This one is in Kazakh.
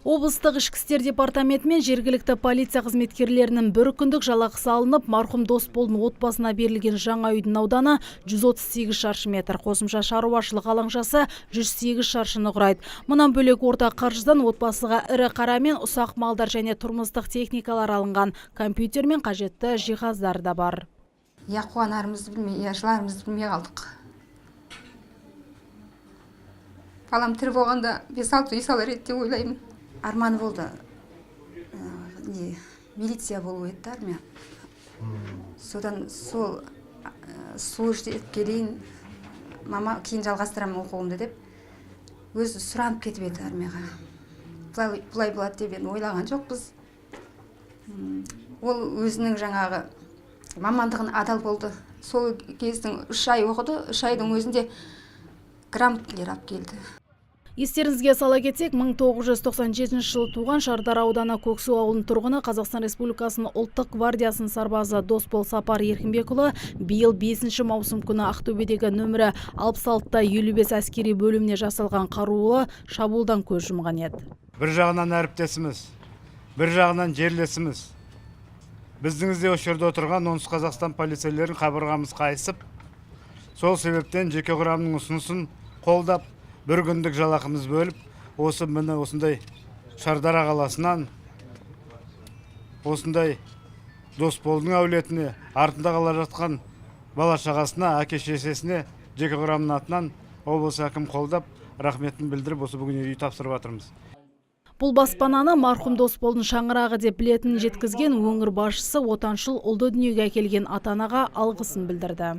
Облыстық ішкі істер департаменті мен жергілікті полиция қызметкерлерінің бір күндік жалақысы алынып, марқұм Досболдың отбасына берілген жаңа үйдің ауданы 138 шаршы метр, қосымша шаруашылық алаңшасы 108 шаршыны құрайды. Мұнан бөлек, ортақ қаржыдан отбасыға ірі қара мен ұсақ малдар және тұрмыстық техникалар алынған, компьютер мен қажетті жиһаздар да бар. Я қуанарымызды білмей, я жыларымызды білмей қалдық. Балам тірі болғанда 5-6 үй салар еді деп ойлаймын. Арманы болды, не, милиция болу еді да, армия. Содан сол служить етіп келейін, мама, кейін жалғастырамын оқуымды деп өзі сұранып кетіп еді армияға. Былай, былай болады деп енді ойлаған жоқпыз. Ол өзінің жаңағы мамандығына адал болды. Сол кездің 3 ай оқыды, 3 айдың өзінде грамоталар алып келді. Естеріңізге сала кетсек, 1997 жылы туған, Шардара ауданы Көксу ауылының тұрғыны, Қазақстан Республикасының ұлттық гвардиясының сарбазы Досбол Сапар Еркінбекұлы биыл 5 маусым күні Ақтөбедегі нөмірі 66-55 әскери бөліміне жасалған қарулы шабуылдан көз жұмған еді. Бір жағынан әріптесіміз, бір жағынан жерлесіміз. Біздің де осы жерде отырған Оңтүстік Қазақстан полицейлерінің қабырғамыз қайысып, сол себептен жеке құрамның ұсынысын қолдап, бір күндік жалақымыз бөліп, осы, міне, осындай Шардара қаласынан осындай Досболдың әулетіне, артында қала жатқан бала шағасына, әке шешесіне жеке құрамның атынан облыс әкім қолдап, рахметін білдіріп, осы бүгін үй тапсырып жатырмыз. Бұл баспананы марқұм Досболдың шаңырағы деп білетінін жеткізген өңір басшысы отаншыл ұлды дүниеге әкелген ата анаға алғысын білдірді.